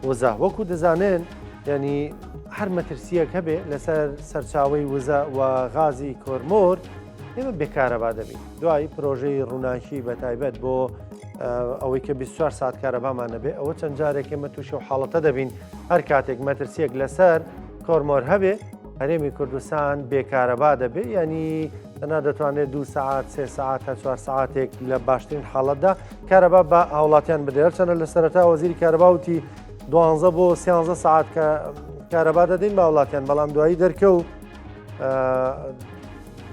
وزە. وەکو دەزانن یانی هەر مەترسیەک هەبێ لەسەر سەرچاوەی وزە و غازی کۆرمۆر ئێمە بێ کارەبا دەبین. دوای پرۆژەی ڕووناکی بە تایبەت بۆ ئەوەی کە 24 ساعت کارەبامان نەبێ ئەوە چەند جارێک ئێمە تووشی و حاڵەتە دەبین هەر کاتێک مەترسیەک لەسەر کۆرمۆر هەبێ هەرێمی کوردستان بێ کارەبا دەبێ ینی تەنها دەتوانێت دو سەعات سێ سەعات تا چوار سەعاتێک لە باشترین حاڵەتدا کارەبا بە هاوڵاتیان بدرێت هەرچەندە لە سەرەتا وەزیری کارەبا وتی دوانزە بۆ سیانزە سەعات کە کارەبا دەدەین بە هاوڵاتیان بەڵام دوایی دەرکەوت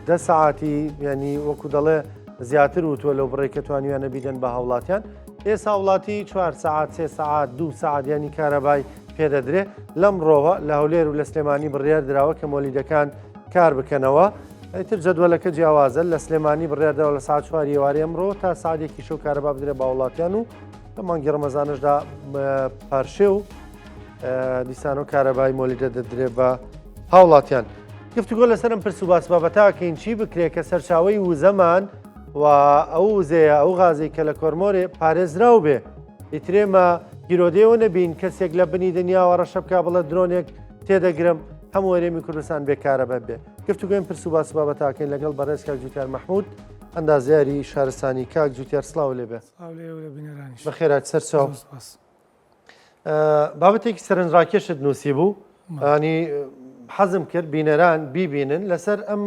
دە سەعاتی ینی وەکو دەڵێ زیاتر وتووە لەو بڕێک کە توانیویانە بیدەن بە هاوڵاتیان ئێستا وڵاتی چوار سەعات سێ سەعات دوو سەعات ینی کارەبای پێدەدرێ لەمڕۆوە لە هەولێر و لە سلێمانی بڕیار دراوە کە مۆلیدەکان کار بکەنەوە. ئیتر جەدوەلەکە جیاوازە، لە سلێمانی بڕیاردراوە لە سەعات چواری ئێوارەی ئەمڕۆ تا سەعات یەکی شەو کارەبا بدرێت بە هاوڵاتیان و لە مانگی ڕەمەزانشدا پارشێ و دیسانەوە کارەبای مۆلیدە دەدرێت بە هاوڵاتیان. گفتوگۆ لەسەر ئەم پرس و باس بابەتاکەین چی بکرێت کە سەرچاوەی وزەمان و ئەو وزەیە ئەو غازەی کە لە کۆرمۆرێ پارێزراو بێ ئیترێمە گیرۆدەیەوە نەبین کەسێک لە بنی دنیاوە ڕەشە بکا بڵێ درۆنێک تێدەگرم هەموو هەرێمی کوردستان بێ کارەبا بێ. گفتوگۆی پرس و باس بابەتاکەین لەگەڵ بەڕێز کاک جوتیار مەحمود ئەندازیاری شارستانی. کاک جوتیار سڵاو لێ بێ. سڵاو لێ و لە بینەرانیش. بەخێرات سەرچاو. زۆر سپاس. بابەتێکی سەرنجڕاکێشت نووسی بوو ینی حەزم کرد بینەران بیبینن لەسەر ئەم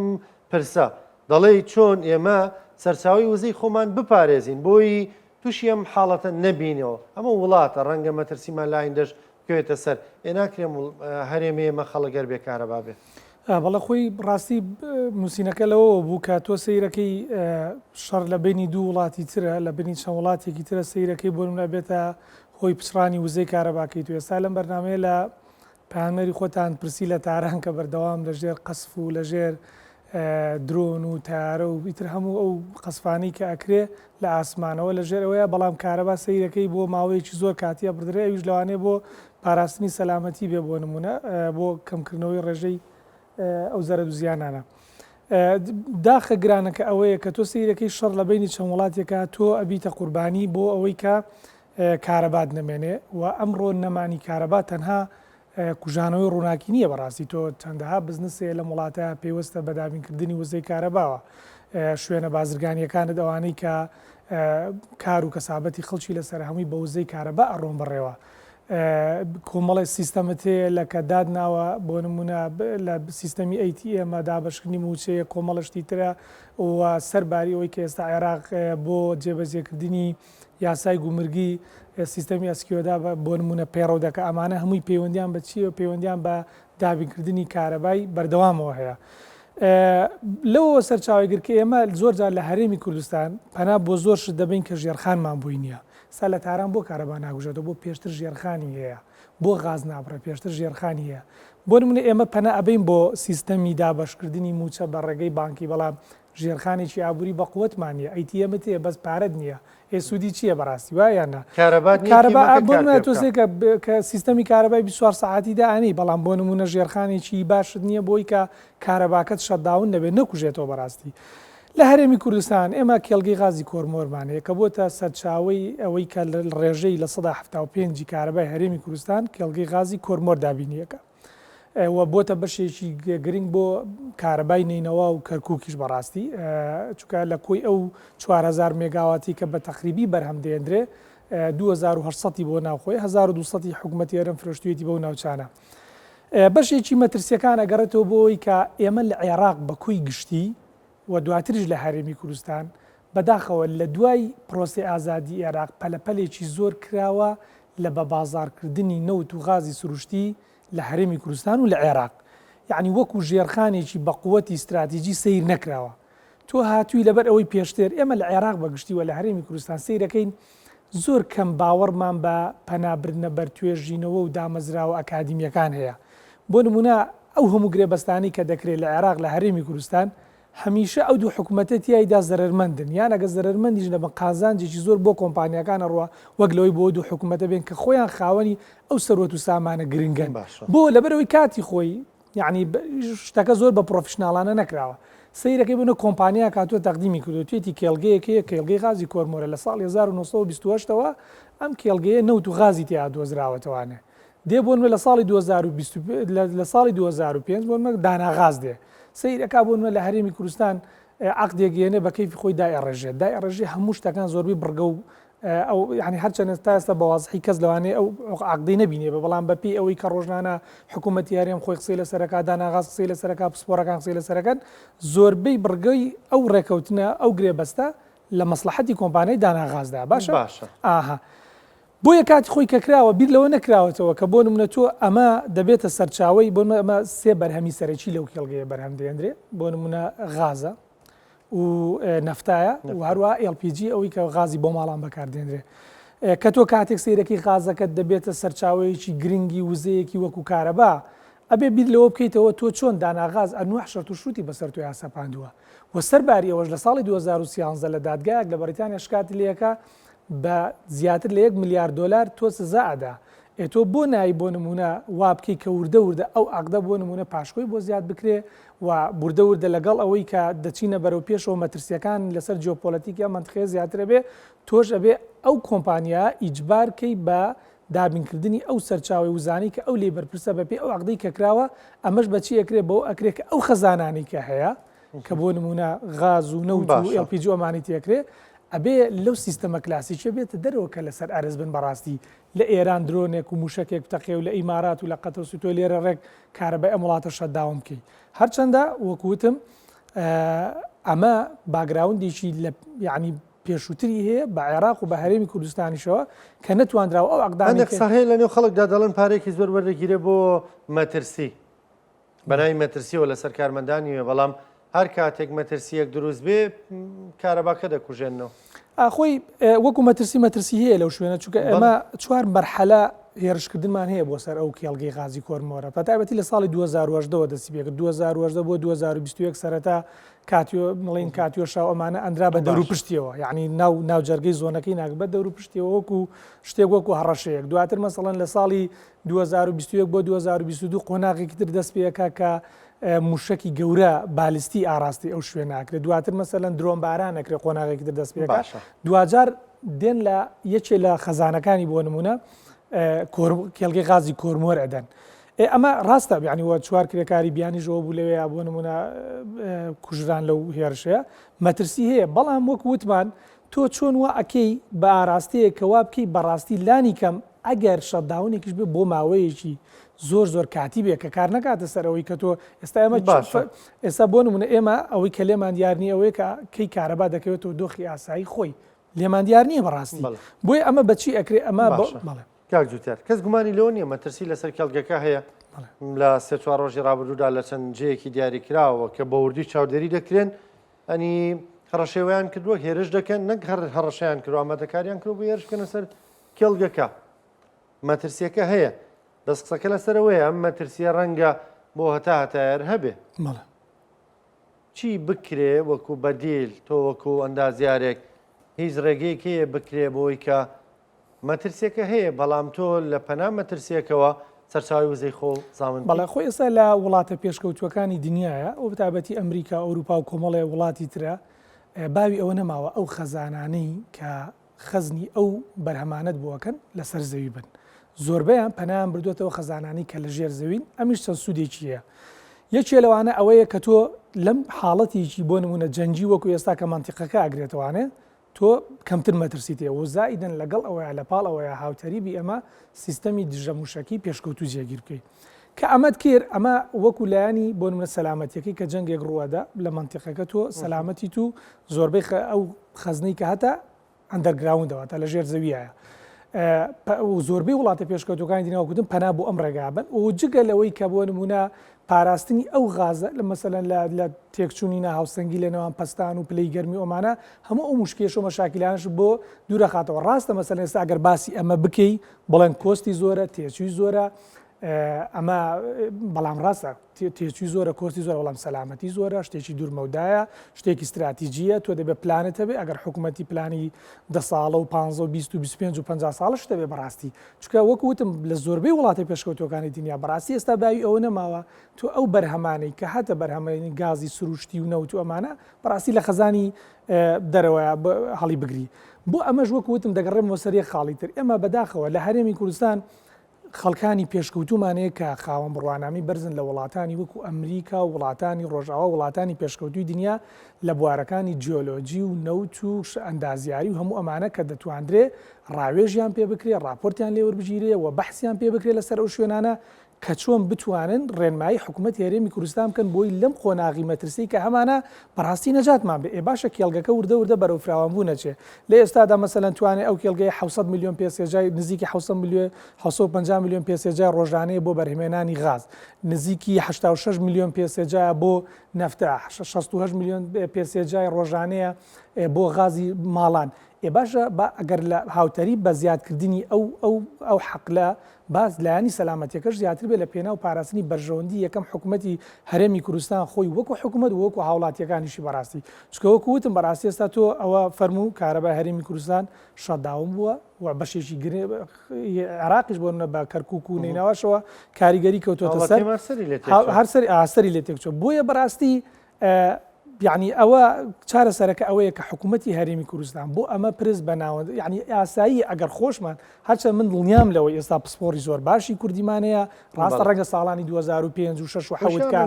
پرسە دەڵێی چۆن ئێمە سەرچاوی وزەی خۆمان بپارێزین بۆی تووشی ئەم حاڵەتە نەبینەوە ئەمە وڵاتە ڕەنگە مەترسیمان لە ئایندەش بکەوێتە سەر ئێ ناکرێ هەرێمی ئێمە خەڵک گەر بێ کارەبا بێ. بەڵێ خۆی ڕاستی نووسینەکە لەوەوە بوو کە تۆ سەیرەکەی شەڕ لە بینی دوو وڵاتی ترە لە بینی چەند وڵاتێکی ترە سەیرەکەی بۆ نمونە بێتە هۆی پچڕانی وزەی کارەباکەی تو ئێستا لەم بەرنامەیە لە پەیامنێری خۆتان پرسی لە تاران کە بەردەوام لە ژێر قەسف و لە ژێر درۆن و تەیارە و ئیتر هەموو ئەو قەسفانەی کە ئەکرێ لە ئاسمانەوە لە ژێر ئەوەیە بەڵام کارەبا سەیرەکەی بۆ ماوەیەکی زۆر کاتی ئەبڕدرێ ئەویش لەوانەیە بۆ پاراستنی سەلامەتی بێ بۆ نمونە بۆ کەمکردنەوەی ڕێژەی ئەو زەرەد و زیانانە. داخە گرانەکە ئەوەیە کە تۆ سەیرەکەی شەڕ لە بەینی چەند وڵاتێکا تۆ ئەبیتە قوربانی بۆ ئەوەی کە کارەبات نەمێنێ و ئەمڕۆ نەمانی کارەبا تەنها کوژانەوەی ڕووناکی نییە بەڕاستی تۆ چەندەها بزنس هەیە لەم وڵاتە پەیوەستە بە دابینکردنی وزەی کارەباوە شوێنە بازرگانیەکانت ئەوانەی کە کار و کەسابەتی خەڵکی لەسەر هەمووی بە وزەی کارەبا ئەڕۆن بەڕێوە کۆمەڵی سیستەمت هەیە لە کە دادناوە بۆ نمونە لە سیستەمی ATM دابەشکردنی مووچەیە کۆمەڵە شتی ترە و سەرباری ئەوەی کە ئێستا عێراق بۆ جێبەجێکردنی یاسای گومرگی سیستەمی ئەسکیۆدا بۆ نموونە پەیڕەو دەکا، ئەمانە هەمووی پەیوەندیان بە چییەوە؟ پەیوەندیان بە دابینکردنی کارەبای بەردەوامەوە هەیە. لەوەوە سەرچاوەی گر کە ئێمە زۆر جار لە هەرێمی کوردستان پەنا بۆ زۆر شت دەبەین کە ژێرخانمان بۆی نییە. ئێستا لە تاران بۆ کارەبا ناکوژێتەوە؟ بۆ پێشتر ژێرخانی هەیە. بۆ غاز نابڕێ؟ پێشتر ژێرخانی هەیە. بۆ نموونە ئێمە پەنا ئەبەین بۆ سیستەمی دابەشکردنی مووچە بە ڕێگەی بانکی، بەڵام ژێرخانێکی ئابوری بەقوەتمان نیە ئەی تی ئێمت هەیە بەس پارەت نیە ئێ سودی چیە بەڕاستی وایە یان نا کارەبات نیە کارەبا تیمەکە بۆ کار نمونە پێ تۆ بکا. سەیرکە کە سیستەمی کارەبای 24 سەعاتی دائەنێی بەڵام بۆ نمونە ژێرخانێکی باشت نیە بۆی کە کارەباکەت shutdown نەبێت نەکوژێتەوە بەڕاستی لە هەرێمی کوردستان ئێمە کێڵگەی غازی کۆرمۆرمان هەیە کە بۆتە سەرچاوەی ئەوەی کە ڕێژەی 75% کارەبای هەرێمی کوردستان کێڵگەی غازی کۆرمۆر دابینیەکە. و بۆتە بەشێکی گرنگ بۆ کارەبای نەینەوا و کەرکوکیش بەڕاستی چونکە لە کۆی ئەو 4000 مێگاواتی کە بە تەقریبی بەرهەم دێندرێ 2800 بۆ ناوخۆی 1200 حکومەتی هەرێم فرۆشتویەتی بەو ناوچانە بەشێکی مەترسیەکان ئەگەڕێتەوە بۆ ئەوەی کە ئێمە لە عێراق بە کۆی گشتی و دواتریش لە هەرێمی کوردستان بەداخەوە لە دوای پرۆسەی ئازادی ئێراق پەلەپەلێکی زۆر کراوە لە بە بازاڕکردنی نەوت و غازی سروشتی لە هەرێمی کوردستان و لە عێراق یەعنی وەکو ژێرخانێکی بە قوەتی ستراتیجی سەیر نەکراوە تۆ هاتووی لەبەر ئەوەی پێشتر ئێمە لە عێراق بە گشتی و لە هەرێمی کوردستان سەیرەکەین زۆر کەم باوەڕمان بە پەنا بردنە بەر توێژینەوە و دامەزراوە ئەکادیمییەکان هەیە بۆ نموونە ئەو هەموو گرێبەستانەی کە دەکرێت لە عێراق لە هەرێمی کوردستان هەمیشە ئەو دوو حکومەتە تیایدا زەرەرمەندن یان ئەگەر زەرەرمەندیش نەبن قازانجێکی زۆر بۆ کۆمپانیاکان ئەڕوا وەک لەوەی بۆ دوو حکومەتە بێن کە خۆیان خاوەنی ئەو سەروەت و سامانە گرنگەن باشە. بۆ لەبەرئەوەی کاتی خۆی یەعنی شتەکە زۆر بە پڕۆفیشناڵانە نەکراوە سەیرەکەی بۆ نە کۆمپانیاک هاتووە تەقدیمی کردووە توێتی کێڵگەیەک هەیە کێڵگەی غازی کۆرمۆرە لە ساڵی 1928 ەوە ئەم کێڵگەیە نەوت و غازی تیا دۆزراوەتەوانێ. دێ بۆ نمونە لە ساڵی 2020 لە ساڵی 2005 بۆ نمونە داناغاز دێ سەیر ئەکا بۆ نمونە لە هەرێمی کوردستان عەقدێک یەنێ بە کەیفی خۆی دایئەڕێژێت دایئەڕێژێ هەموو شتەکان زۆربەی بڕگە و ئەو یعنی هەرچەندە تا ئێستا بە وازحی کەس لەوانەیە ئەو عەقدەی نەبینێ بە بەڵام بەپێی ئەوەی کە ڕۆژانە حکوومەتی هەرێم خۆی قسەی لەسەرەکە داناغاز قسەی لەسەرەکە پسپۆڕەکان قسەی لەسەرەکەن زۆربەی بڕگەی ئەو ڕێکەوتنە ئەو گرێبەستە لە مەسڵەحەتی کۆمپانیای داناغازدا باشە باشە ئاها بۆیە کاتی خۆی کە کراوە بیر لەوە نەکراوەتەوە کە بۆ نمونە تۆ ئەمە دەبێتە سەرچاوەی بۆ ئەمە سێ بەرهەمی سەرەکی لەو کێڵگەیە بەرهەم دێنرێ بۆ نمونە غازە و نەفتایە و هەروە LPG ئەوەی کە غازی بۆ ماڵان بەکاردێنرێ کە تۆ کاتێک سیرەکی غازەکەت دەبێتە سەرچاوەیەکی گرنگی وزەیەکی وەکو کارەبا ئەبێ بیر لەوە بکەیتەوە تۆ چۆن داناغاز ئەنوح شەرت و شروتی بەسەر تۆیا سەپاندووە و سەرباری ئەوەش لە ساڵی 2013 لە دادگایەک لە بەریتانیا شکاتی لێکا بە زیاتر لە یەک ملیار دۆلار تۆ سزا ئەدا، ئێ تۆ بۆ نای بۆ نموونە وا بکەی کە وردە وردە ئەو عەقدە بۆ نموونە پاشکۆی بۆ زیاد بکرێ و وردە وردە لەگەڵ ئەوەی کە دەچینە بەرەو پێشەوە مەترسیەکان لەسەر جیۆپۆلەتیکی ئەم مەنتقەیە زیاتر ئەبێ تۆش ئەبێ ئەو کۆمپانیا ئیجبار کەی بە دابینکردنی ئەو سەرچاوەی وزانەی کە ئەو لێی بەرپرسە بەپێی ئەو عەقدەی کە کراوە ئەمەش بە چی ئەکرێ بەوە ئەکرێ کە ئەو خەزانانەی کە هەیە کە بۆ نموونە غاز و نەوت و LPG و ئەمانەی تێکرێ ئەبێ لەو سیستەمە کلاسیکیە بێتە دەرەوە کە لەسەر ئەرز بن بەڕاستی لە ئێران درۆنێک و موشەکێک بتەقێ و لە ئیمارات و لە قەتەر و تۆ لێرە ڕێک کارەبای ئەم وڵاتە shutdown بکەی هەرچەندە وەکو وتم ئەمە background ێکی لە یعنی پێشووتری هەیە بە عێراق و بە هەرێمی کوردستانیشەوە کە نەتواندراوە ئەو عەقدانەی هەندێک قسە هەیە لەنێو خەڵکدا دەڵێن پارەیەکی زۆر وەردەگیرێ بۆ مەترسی بەناوی مەترسیەوە لەسەر کارمەندانی وێ بەڵام هەر کاتێک مەترسیەک دروست بێ کارەباکە دەکوژێنەوە. خۆی وەکو مەترسی مەترسی هەیە لەو شوێنە چونکە ئێمە چوار مەرحەلە هێرشکردنمان هەیە بۆ سەر ئەو کێڵگەی غازی کۆرمۆرە بە تایبەتی لە ساڵی 2018ەوە دەستی پێکرد 2018 بۆ 2021 سەرەتا کاتیۆ مڵین کاتیۆشا و ئەمانە ئەندرا بە دەور و پشتیەوە یعنی ناو ناو جەرگەی زۆنەکەی ناک بە دەور و پشتیەوە وەکو شتێک وەکو هەڕەشەیەک دواتر مەسەڵەن لە ساڵی 2021 بۆ 2022 قۆناغێکی تر دەست پێ ئەکا کە موشەکی گەورە بالستی ئاراستەی ئەو شوێنە ئەکرێت دواتر مەسەلەن درۆن باران ئەکرێت قۆناغێکی تر دەست پێ ئەکا باشە. دواجار دێن لە یەکێ لە خەزانەکانی بۆ نمونە کێڵگەی غازی کۆرمۆر ئەدەن ئێ ئەمە ڕاستە یعنی وە چوار کرێکاری بیانیشەوە بوو لەوێ بۆ نمونە کوژران لەو هێرشەیە مەترسی هەیە بەڵام وەک وتمان تۆ چۆن وا ئەکەی بە ئاراستەیەک کە وا بکەی بەڕاستی لانی کەم ئەگەر shutdown ێکیش بێ بۆ ماوەیەکی زۆر زۆر کاتی بێ کە کار نەکاتە سەر ئەوەی کە تۆ ئێستا ئێمە باشە. ئێستا بۆ نمونە ئێمە ئەوەی کە لێمان دیار نییە ئەوەیە کە کەی کارەبا دەکەوێتەوە دۆخی ئاسایی خۆی لێمان دیار نییە بەڕاستی بەڵێ. بۆیە ئەمە بەچی ئەکرێ ئەمە بە باشە. بەڵێ. کاک جوتیار کەس گومانی لەوە نییە مەترسی لەسەر کێڵگەکە هەیە بەڵێ. لە سێ چوار ڕۆژی ڕابردوودا لە چەند جێیەکی دیاریکراوە کە بە وردی چاودێری دەکرێن ئەنی هەڕەشەی کردووە هێرش دەکەن نەک هەر هەڕەشەیان کردووە ئامادەکاریان کردووە بۆ هێرش بکەنە سەر کێڵگەکە مەترسیەکە هەیە بەس قسەکە لەسەرەوەیە ئەم مەترسیە ڕەنگە بۆ هەتا هەتایەر هەبێ بەڵێ. چی بکرێ وەکو بەدیل تۆ وەکو ئەندازیارێک هیچ ڕێگەیەک هەیە بکرێ بۆی کە مەترسیەکە هەیە بەڵام تۆ لە پەنا مەترسیەکەوە سەرچاوەی وزەی خۆ زامن بەڵێ بکەیت. خۆی ئێستا لە وڵاتە پێشکەوتووەکانی دنیایە و بەتایبەتی ئەمریکا و ئەوروپا و کۆمەڵێ وڵاتی ترە باوی ئەوە نەماوە ئەو خەزانانەی کە خەزنی ئەو بەرهەمانەت بۆ ئەکەن لەسەر زەوی بن زۆربەیان پەنایان بردوێتەوە خەزانانی کە لە ژێر زەوین ئەمیش چەند سوودێکی هەیە یەکێ لەوانە ئەوەیە کە تۆ لەم حاڵەتێکی بۆ نمونە جەنگی وەکو ئێستا کە مەنتیقەکە ئەگرێتەوانێ تۆ کەمتر مەترسیت هەیە و زائیدەن لەگەڵ ئەوەیا لە پاڵ ئەوەیا هاوتەریبی ئەمە سیستەمی دژە موشەکی پێشکەوتوو جێگیر بکەی کە ئەمەت کرد ئەمە وەکو لایەنی بۆ نمونە سەلامەتیەکەی کە جەنگێک ڕووەدا لە مەنتیقەکە تۆ سەلامەتیت و زۆربەی ئەو خەزنەی کە هەتە underground ەوە تا لە ژێر زەویایە و زۆربەی وڵاتە پێشکەوتوەکانی دنیا وەکوتم پەنا بۆ ئەم ڕێگا بن و جگە لەوەی کە بۆ نمونە پاراستنی ئەو غازە لە مەسەلەن لە لە تێکچوونی ناهاوسەنگی لە نێوان پەستان و پلەی گەرمی و ئەمانە هەموو ئەو موشکێش و مەشاکیلانەش بۆ دوورەخاتەوە ڕاستە مەسەلەن ئێستا ئەگەر باسی ئەمە بکەی بڵێن cost ی زۆرە تێچووی زۆرە ئەمە بەڵام ڕاستە تێچووی زۆرە cost ی زۆرە بەڵام سەلامەتی زۆرە شتێکی دوورمەودایە شتێکی ستراتیجیە تۆ دەبێت پلانت هەبێ ئەگەر حکوومەتی پلانی دە ساڵە و پ و 20 و 25 و 50 ساڵە شتە بێ بەڕاستی چونکە وەکو وتم لە زۆربەی وڵاتە پێشکەوتووەکانی دنیا بەڕاستی ئێستا باوی ئەوە نەماوە تۆ ئەو بەرهەمانەی کە هاتە بەرهەمەی گازی سروشتی و نەوت و ئەمانە بەڕاستی لە خەزانی دەرەوەیە هەڵی بگری بۆ ئەمەش وەکو وتم دەگەڕێمەوە سەر یەک خاڵی تر ئێمە بەداخەوە لە هەرێمی کوردستان. خەڵکانی پێشکەوتوومان هەیە کە خاوەن بڕوانامەی بەرزن لە وڵاتانی وەکو ئەمریکا و وڵاتانی ڕۆژئاوا وڵاتانی پێشکەوتووی دنیا لە بوارەکانی جیۆلۆجی و نەوت و ئەندازیاری و هەموو ئەمانە کە دەتواندرێ ڕاوێژیان پێ بکرێ ڕاپۆرتیان لێ وەربگیرێ و بەحسیان پێ بکرێ لەسەر ئەو شوێنانە کە چۆن بتوانن ڕێنمایی حکومەتی هەرێمی کوردستان بکەن بۆی لەم قۆناغی مەترسیەی کە هەمانە بەڕاستی نەجاتمان بێ. ئێ باشە کێڵگەکە وردە وردە بەرەو فراوانبوون ئەچێ. لە ئێستادا مەسەلەن توانای ئەو کێڵگەیە 700 ملیۆن پێ سێجای نزیکی 700 ملیۆن 750 ملیۆن پێ سێجای ڕۆژانەیە بۆ بەرهەمهێنانی غاز. نزیکی 86 ملیۆن پێ سێجایە بۆ نەفتە. 68 ملیۆن پێ سێجای ڕۆژانەیە بۆ غازی ماڵان. ئێ باشە با ئەگەر لە هاوتەریب بە زیادکردنی ئەو ئەو ئەو حەقلە باس لایەنی سەلامەتیەکەش زیاتر بێت لە پێناو پاراستنی بەرژەوەندی یەکەم حکومەتی هەرێمی کوردستان خۆی وەکو حکومەت و وەکو هاوڵاتیەکانیشی بەڕاستی چونکە وەکو وتم بەڕاستی ئێستا تۆ ئەوە فەرموو کارەبای هەرێمی کوردستان shutdown بووە و بەشێکی عێراقیش بۆ نمونە بە کەرکوک و نەینەواشەوە کاریگەری کەوتوەتە سەر هەر سەری لێ تێکچووە بۆیە بەڕاستی یەعنی ئەوە چارەسەرەکە ئەوەیە کە حکوومەتی هەرێمی کوردستان بۆ ئەمە پرس بە ناوەند یعنی ئاسایی ئەگەر خۆشمان هەرچەند من دڵنیام لەوەی ئێستا پسپۆڕی زۆر باشی کوردیمانەیە ڕاستە ڕەنگە ساڵانی 2005 و 6 و 7 کە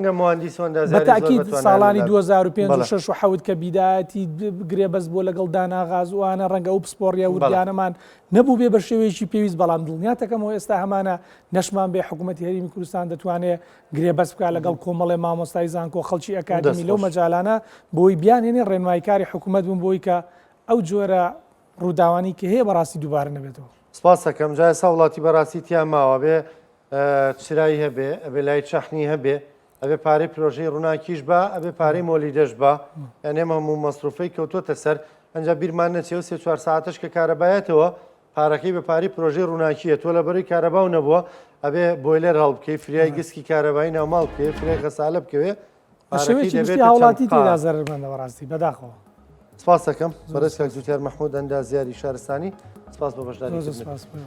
بەتاکید ساڵانی 2005 و 6 و 7 کە بیدایەتی گرێبەست بۆ لەگەڵ دانا غازوانە ڕەنگە ئەو پسپۆڕیە وردیانەمان نەبوو بێ بە شێوەیەکی پێویست بەڵام دڵنیاتەکەمەوە ئێستا هەمانە نەشمان بێ حکوومەتی هەرێمی کوردستان دەتوانێت گرێبەست بکات لەگەڵ کۆمەڵێ مامۆستای زانکۆ خەڵکی ئەکادیمی لەو مەجالانە بۆی بیانهێنێ ڕێنماییکاری حکوومەت بن بۆی کە ئەو جۆرە ڕووداوانی کە هەیە بەڕاستی دووبارە نەبێتەوە. سپاس ئەکەم جا ئێستا وڵاتی بەڕاستی تیا ماوە ئەبێ چرای هەبێ ئەبێ لای چەحنی هەبێ ئەبێ پارەی پرۆژەی ڕووناکیش با ئەبێ پارەی مۆلیدەش با یان ئێمە هەموو مەسروفەی کەوتۆتە سەر ئەنجا بیرمان نەچێ و سێ چوار ساعتەش کە کارەبایەتەوە پارەکەی بە پارەی پرۆژەی ڕووناکییە، تۆ لەبەرەی کارەباو نەبووە، ئەبێ بۆیلەر هەڵبکەی، فریای گسکی کارەبایی ناوماڵ بکەوێ، فریای غەسالە بکەوێ، بە پارەکەی شێوەیەکی گشتی دەبێتە چەند هاوڵاتی تێدا قات. زەرەرمەندە بەڕاستی بەداخەوە. سپاس دەکەم بەڕێز کاک جوتیار مەحمود ئەندازیاری شارستانی، سپاس بۆ بەشداری زۆر زۆر کردنت. سپاس.